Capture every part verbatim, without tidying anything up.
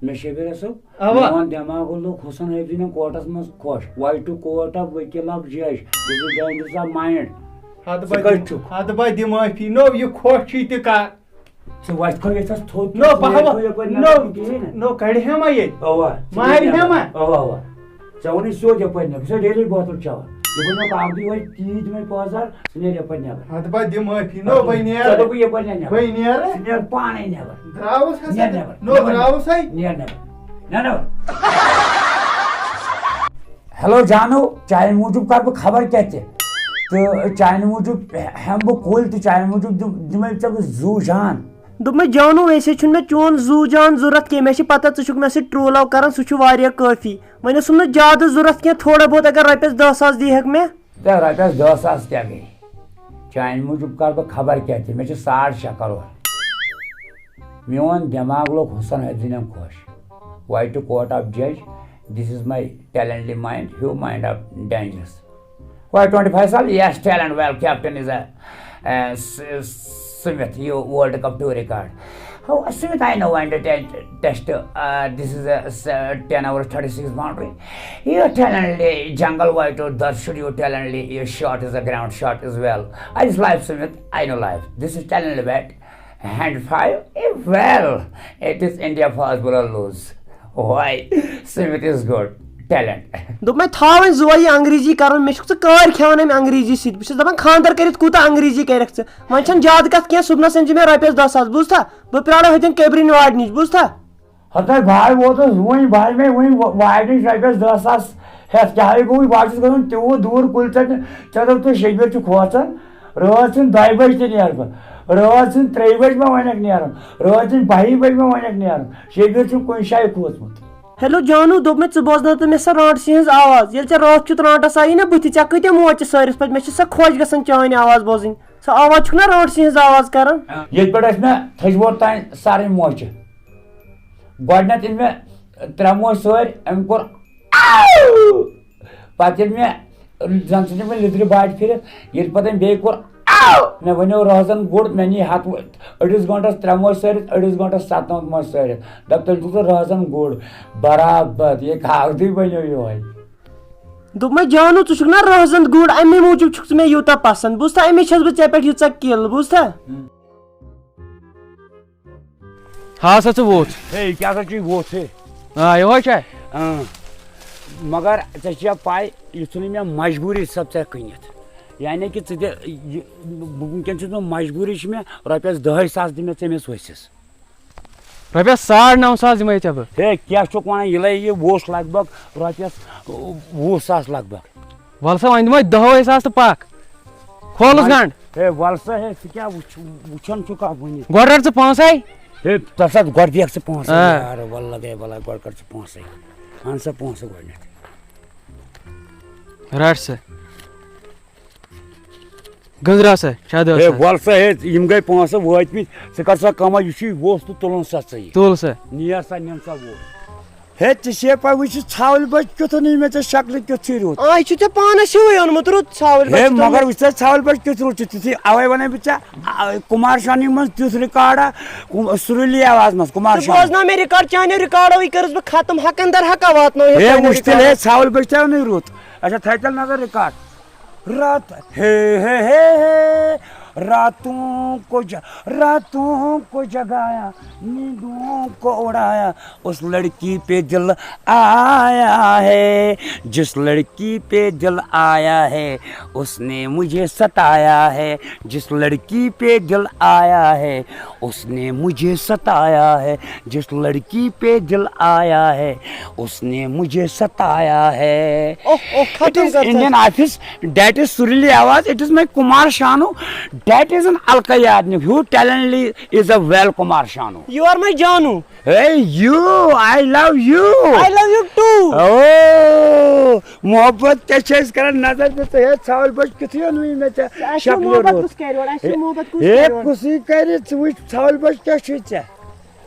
مےٚ شبیٖر صٲب، اوا۔ میون دٮ۪ماغ لوٚگ حسن حٲفظٕنٮ۪ن کوٹس منٛز خۄش۔ Why to court of وکیل of judge, this is dangerous of mind۔ ہتہٕ ژٕ بہٕ کتہِ دِم-، چھُکھ؟ ہتہٕ بہٕ دِمہٕ معٲفی۔ نو، یہِ خۄش چھُے تہِ کر۔ ژٕ وۄتھ کھو ییٚتھس تھوٚد، نو، ژٕ بہٕ نیرکھو ہا-، یپٲرۍ نو، نٮ۪بر کِہیٖنۍ نہٕ۔ نو، کڑِ ہا ما ییٚتہِ؟ اوا، ژٕ مارِ نیرکھ ہا نٮ۪بر۔ ما؟ اوا، اوا۔ ژےٚ ووٚنُے سیوٚد یپٲرۍ نٮ۪بر، ژٕ ڈیلی بوتل چٮ۪وان۔ یہِ گوٚو مےٚ کاکدٕے یِہوٚے تیٖتۍ دِمے پٲزار، ژٕ نیر یپٲرۍ نٮ۪بر۔ ہتہٕ بہٕ دِمہٕ معٲفی۔ نو، بہٕ نیرٕ۔ ژےٚ دوٚپُے یپٲرۍ نیر نٮ۪بر۔ بہٕ نیرٕ۔ ژٕ نیر پانے نٮ۪بر۔ درٛاوُس ہسا نیر بہٕ۔ نٮ۪بر۔ نو، نیر نٮ۪بر۔ درٛاوُس ہے۔ نیر نٮ۪بر۔ نیر نٮ۪بر۔ ہیلو جانو، چانہِ موٗجوٗب کَرٕ بہٕ خبر کیٛاہ تہِ۔ تہٕ چانہِ موٗجوٗب ہٮ۪مہٕ بہٕ کُلۍ تہِ، چانہِ موٗجوٗب دِم-، دِمَے ژےٚ بہٕ زُو جان۔ دوٚپمَے، جانو، ویسے چھُنہٕ مےٚ چون زُو جان ضوٚرَتھ کینٛہہ، مےٚ چھِ پَتہ ژٕ چھُکھ مےٚ سۭتۍ true love کَران، سُہ چھُ واریاہ کٲفی۔ وۄنۍ اوسُم نہٕ زیادٕ ضوٚرَتھ کینٛہہ، تھوڑا بہت اگر رۄپیَس دَہ ساس دی ہٮ۪کھ مےٚ۔ تہٕ رۄپیَس دَہ ساس کیٛاہ گٔے؟ چانہِ موٗجوٗب کَرٕ بہٕ خبر کیٛاہ تہِ، مےٚ چھِ ساڑ شےٚ کرور۔ میون دٮ۪ماغ لوٚگ حسن حٲفظٕنٮ۪ن خۄش۔ Why to court of judge, this is my talently mind, you mind of dangerous۔ Why twenty-five سال؟ Yes, talent, well, captain is a, uh, S-, Smith, you World Cup two record۔ Oh, Smith, I know, and the test, uh, this is a, s-, ten over thirty-six boundary۔ Your talently jungle, why to that should you talently, your shot is a ground shot as well۔ I just life, Smith, I know life, this is talently bat۔ And five, eh, well, it is India first bowler lose۔ Why? Smith is good۔ Talent۔ دوٚپمَے، تھاو وۄنۍ زُوَے یہِ انگریزی کَرُن، مےٚ چھُکھ ژٕ کٲرۍ کھٮ۪وان اَمہِ انگریزی سۭتۍ۔ بہٕ چھُس دَپان، خانٛدر کٔرِتھ کوٗتاہ انگریزی کَرَکھ ژٕ؟ وۄنۍ چھَنہٕ زیادٕ کَتھ کینٛہہ، صُبنَس أنۍ زِ مےٚ رۄپیَس دَہ ساس، بوٗزتھا؟ بہٕ پیٛارٕ ہوٚتٮ۪ن کیبرِنۍ واڈِ نِش، بوٗزتھا؟ ہتا بھاے ووتُس وۄنۍ، بھاے مےٚ وۄنۍ وا-، واٹِچ رۄپیَس دَہ ساس ہٮ۪تھ، کیٛاہ ہے گوٚو؟ بہٕ چھُس گژھان تیوٗت دوٗر کُلۍ ژَٹنہِ، ژےٚ دوٚپ ژٕ شیٚیہِ بجہِ چھُ کھوژان، رٲژ سٕنٛز دۄیہِ بجہِ تہِ نیرٕ بہٕ، رٲژ سٕنٛز ترٛیٚیہِ بجہِ ما وَنٮ۪کھ نیرُن، رٲژ سٕنٛز بَہہِ بجہِ ما وَنٮ۪کھ نیرُن، شیٚیہِ بجہِ چھُم کُنہِ جایہِ کھوٗژمُت۔ ہیلو جانو، دوٚپ مےٚ، ژٕ بوزناو تہٕ مےٚ سۄ رانٛٹسٕے ہٕنٛز آواز، ییٚلہِ ژےٚ راتھ کیُتھ رانٛٹَس آیی نا بٕتھِ، ژےٚ کۭتیٛاہ موچہِ سٲرِس پَتہٕ، مےٚ چھِ سۄ خۄش گژھان چٲنۍ آواز بوزٕنۍ، سۄ آواز چھُکھ نا رانٛٹسٕے ہٕنٛز آواز کَران؟ ییٚتہِ پٮ۪ٹھ ٲسۍ مےٚ تھٔج ووٹ تام سارٕے موچہِ۔ گۄڈٕنٮ۪تھ ییٚلہِ مےٚ ترٛےٚ موچہِ سٲرۍ، أمۍ کوٚر آو! پَتہٕ ییٚلہِ مےٚ زَن ژھٕنِم وۄنۍ لیٚدرِ باٹہِ پھِرِتھ، ییٚلہِ پَتہٕ أمۍ بیٚیہِ کوٚر آو! مےٚ وَنیو رٲژَن گُڑ، مےٚ نی ہَتھ، أڑِس گٲنٛٹَس ترٛےٚ موچہِ سٲرِتھ، أڑِس گٲنٛٹَس سَتھ نَمَتھ موچہِ سٲرِتھ۔ دَپ تیٚلہِ چھُ سُہ رٲژَن گُڑ۔ برابر، یہِ کاغدٕے بَنیو یِہوٚے۔ دوٚپمَے، جانو، ژٕ چھُکھ نا رٲژَن گُڑ، اَمی موٗجوٗب چھُکھ ژٕ مےٚ یوٗتاہ پَسنٛد، بوٗزتھا؟ اَمی چھَس بہٕ ژےٚ پٮ۪ٹھ ییٖژاہ کِل، بوٗزتھا؟ ہا سا ژٕ ووٚتھ۔ ہے، یہِ کیٛاہ سا چھُے ووٚتھ ہے؟ آ، یِہوٚے چھا؟ اۭں۔ مگر ژےٚ چھےٚ پَے، یہِ ژھُنُے مےٚ مجبوٗری سب ژےٚ کٕنِتھ۔ یعنی کہِ ژٕ دِ، یہِ، بہٕ، وٕنکٮ۪ن چھُس بہٕ مجبوٗری، چھِ مےٚ رۄپیَس دَہَے ساس دِ مےٚ ژٕ أمِس ؤسِس۔ رۄپیَس ساڑ نَو ساس دِمَے ژےٚ بہٕ۔ ہے، کیٛاہ چھُکھ وَنان؟ یہِ لَگہِ یہِ ووٚژھ لگ بگ رۄپیَس وُہ ساس لگ بگ۔ وَلہٕ سا، وۄنۍ دِمَے دَہَے ساس تہٕ پَکھ۔ کھولُس وۄنۍ گنٛڈ۔ ہے، وَلہٕ سا، ہے، ژٕ کیٛاہ وٕچھ-، وٕچھان چھُکھ اَتھ وٕنہِ؟ گۄڈٕ رَٹ ژٕ پونٛسَے۔ ہے، تَتھ سا گۄڈٕ دِکھ ژٕ پونٛسَے۔ آ۔ یارٕ، وَلہٕ لَگے، وَلہٕ گۄڈٕ کَڑ ژٕ پونٛسَے۔ اَن سا پونٛسہٕ گۄڈٕنٮ۪تھ۔ رَٹ سا۔ گٔنٛزراو سا، چھا دَہ ہے، ساس؟ وَلہٕ سا، ہے، یِم گٔے پونٛسہٕ وٲتۍمٕتۍ۔ ژٕ کَر سا کٲمہ، یہِ چھُے ووٚژھ تہٕ تُلُن سا ژٕ یہِ۔ تُل سا۔ نیر سا، نِن سا ووٚژھ۔ ہے، ژےٚ چھے پَے، وٕچھ یہِ ژھاوٕلۍ بَچہٕ کیُتھ اوٚنُے مےٚ ژےٚ شکلہِ کیُتھ چھُے رُت۔ آ، یہِ چھُ ژےٚ پانَس ہیوٗے اوٚنمُت رُت ژھاوٕلۍ ہے، بَچہٕ چھُ مگر توٚمُت۔ وٕچھ ژےٚ ژھاوٕلۍ بَچہٕ کیُتھ رُت چھُ، تِتھُے اَوَے وَنَے بہٕ ژےٚ، آ، کُمار شانہِ منٛز تیُتھ ریکارڈا، کُم-، سُرُلی آواز منٛز کُمار ژٕ شان۔ بوزناو مےٚ ریکارڈ، چانیو ریکارڈو یہِ کٔرٕس بہٕ ختم، ہٮ۪کَن در ہٮ۪کا واتنٲوِتھ ہے، چانیو وٕچھ تیٚلہِ، ریکارڈو۔ ہے، ژھاوٕلۍ بَچہٕ تہِ اوٚنُے رُت۔ اچھا، تھٲے تیٚلہِ نظر ریکارڈ۔ رات، ہے، ہے، ہے، ہے، راتوں کو ج-، راتوں کو جگایا، نیندوں کو اڑایا، اس لڑکی پہ دل آیا ہے، جس لڑکی پہ دل آیا ہے، اس نے مجھے ستایا ہے، جس لڑکی پہ دل آیا ہے، اس نے مجھے ستایا ہے، جس لڑکی پہ دل آیا ہے، اس نے مجھے ستایا ہے۔ اوہ، اوہ، ختم It is کر ژٕ۔ Indian artist, that is Surili Awaz, it is my Kumar Sanu, that is an Alka Yagnik, who talently is a well Kumar Sanu۔ You are my Janu۔ Hey, you, I love you۔ I love you too۔ اوہ، محبت کیٛاہ چھِ أسۍ کران؟ نظر دِ ژٕ، ہے، ژھاوٕلۍ بچہٕ کیُتھُے اوٚنُے مےٚ ژےٚ اَسہِ چھُ شکلہِ محبت رُت۔ کُس کرِ اورٕ؟ اَسہِ چھُ ہے، محبت کُس ہے، کرِ اورٕ؟ کُسٕے کرِ، ژٕ وٕچھ، ژھاوٕلۍ بچہٕ کیٛاہ چھُے ژےٚ؟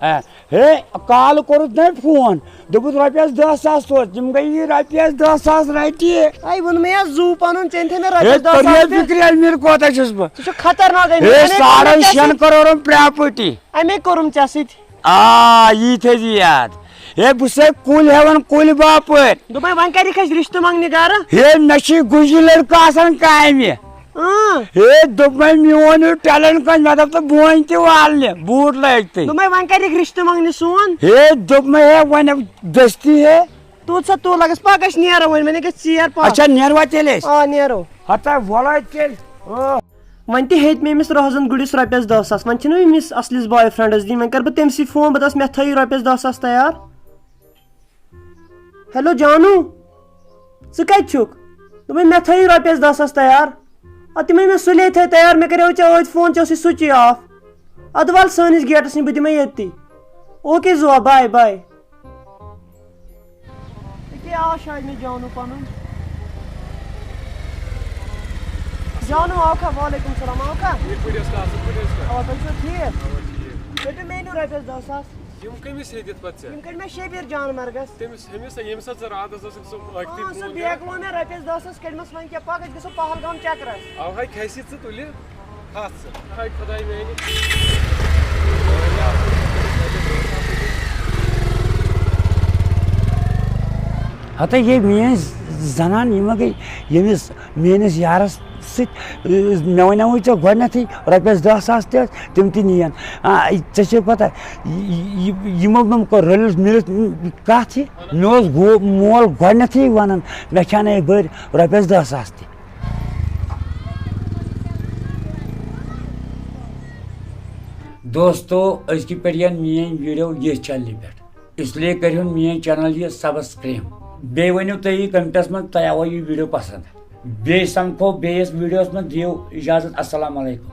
آ، ہے، کالہٕ کوٚرُتھ نَے فون، دوٚپُتھ، "رۄپیَس دَہ ساس سوز۔" تِم گٔے یہِ رۄپیَس دَہ ساس رَٹہِ۔ اَے، ووٚن مےٚ یا زُو پَنُن، ژےٚ أنۍ تھے مےٚ ہے، رۄپیَس دَہ ساس تٔریٖز تہِ۔ بِکری اَمہِ مِر کوتاہ چھُس بہٕ؟ ژٕ چھُکھ خطرناک، أمۍ ہے، کوٚر نَے ساڑَن ژےٚ شٮ۪ن سۭتۍ۔ کَرورَن پراپرٹی۔ أمے کوٚرُم ژےٚ سۭتۍ۔ آ، یی تھٲیزِ یاد۔ ہے، بہٕ چھُسے کُلۍ ہٮ۪وان، کُلۍ باپٲرۍ۔ دوٚپمَے، وۄنۍ کَرِکھ اَسہِ رِشتہٕ منٛگنہِ گَرٕ؟ ہے، مےٚ چھُے گُجہِ لٔڑکہٕ آسان کامہِ۔ اۭں۔ ہے، دوٚپمَے، میون یہِ talent کَتہِ؟ مےٚ دوٚپ، تہٕ بونۍ تہِ والنہِ، بوٗٹ لٲگتٕے۔ دوٚپمَے، وۄنۍ کَرِکھ رِشتہٕ منٛگنہِ سون؟ ہے، دوٚپمَے، ہے، وۄنۍ دٔستی ہے۔ تُل سا، تُل لَگَس، پَکھ، أسۍ نیرو وۄنۍ، وۄنۍ گژھِ ژیر پَہَم۔ اچھا، نیروا تیٚلہِ أسۍ؟ آ، نیرو۔ ہتا وَلہٕ تیٚلہِ۔ آ۔ وۄنۍ تہِ ہیٚتۍ مےٚ أمِس روزن گُرِس رۄپیَس دَہ ساس۔ وۄنۍ چھِنہٕ أمِس اَصلِس boyfriendس دِنۍ۔ وۄنۍ کَرٕ بہٕ تٔمسٕے فون، بہٕ دَپَس، مےٚ تھٲیِو رۄپیَس دَہ ساس تیار۔ ہیلو جانو، ژٕ کَتہِ چھُکھ؟ دوٚپمَے، مےٚ تھٲیِو رۄپیَس دَہ ساس تیار۔ اَدٕ تِمَے مےٚ سُلے تھٲے تیار، مےٚ کَریو ژےٚ ٲدۍ فون، ژےٚ اوسُے switchٕے off۔ اَدٕ وَل سٲنِس gateس نِش، بہٕ دِمَے ییٚتی۔ اوکے زُوا، bye bye۔ ییٚکیٛاہ آو شاید مےٚ جانو پَنُن۔ جانو آوکھا؟ وعلیکم السلام، آوکھا؟ یِتھ پٲٹھۍ ٲس کَتھ، اَصٕل پٲٹھۍ ٲس کَتھ۔ آ، تُہۍ چھِو ٹھیٖک؟ اَوا، ٹھیٖک۔ تُہۍ پیٚو مےٚ أنِو رۄپیَس دَہ ساس۔ یِم کٔمِس ہیٚتِتھ پَتہٕ ژےٚ؟ یِم کٔڑۍ مےٚ شبیٖر جان مرگَس۔ تٔمِس، ہُمِس، ییٚمِس حظ ژٕ راتَس ٲسٕکھ سُہ أکھتٕے آ، سُہ فون بیگ کران۔ لوگ مےٚ رۄپیَس دَہ ساس، کٔڑمَس وۄنۍ کیٛاہ، پَکھ، أسۍ گژھو پہلگام چکرَس۔ اَوہَے کھسہِ ژٕ تُلہِ۔ ہتھ سا۔ ہاے خداے میانہِ۔ ہتا یہِ میٲنۍ زنان، یہِ ما گٔے ییٚمِس میٲنِس یارس سۭتۍ؟ مےٚ ونیاوُے ژےٚ گۄڈنیتھٕے، رۄپیس دہ ساس تہِ ٲس، تِم تہِ نِین۔ آ، ژےٚ چھے پتہ، یہِ، یہِ، یِمو مےٚ کوٚر رٔلِتھ مِلِتھ کتھ یہِ۔ مےٚ اوس گو-، مول گۄڈنیتھٕے ونان، مےٚ چھانَے بٔرۍ رۄپیس دہ ساس تہِ۔ دوستو، أزکہِ پٮ۪ٹھ یِن میٲنۍ video ییٚتھۍ channelہِ پٮ۪ٹھ، اس لیے کٔرِہُن میٲنۍ channel یہِ subscribe۔ بیٚیہِ ؤنِو تُہۍ commentس منٛز تۄہہِ آوا یہِ video پسنٛد۔ بیٚیہِ سمکھو بیٚیِس videoس منٛز، دِیِو اجازت، السلام علیکم۔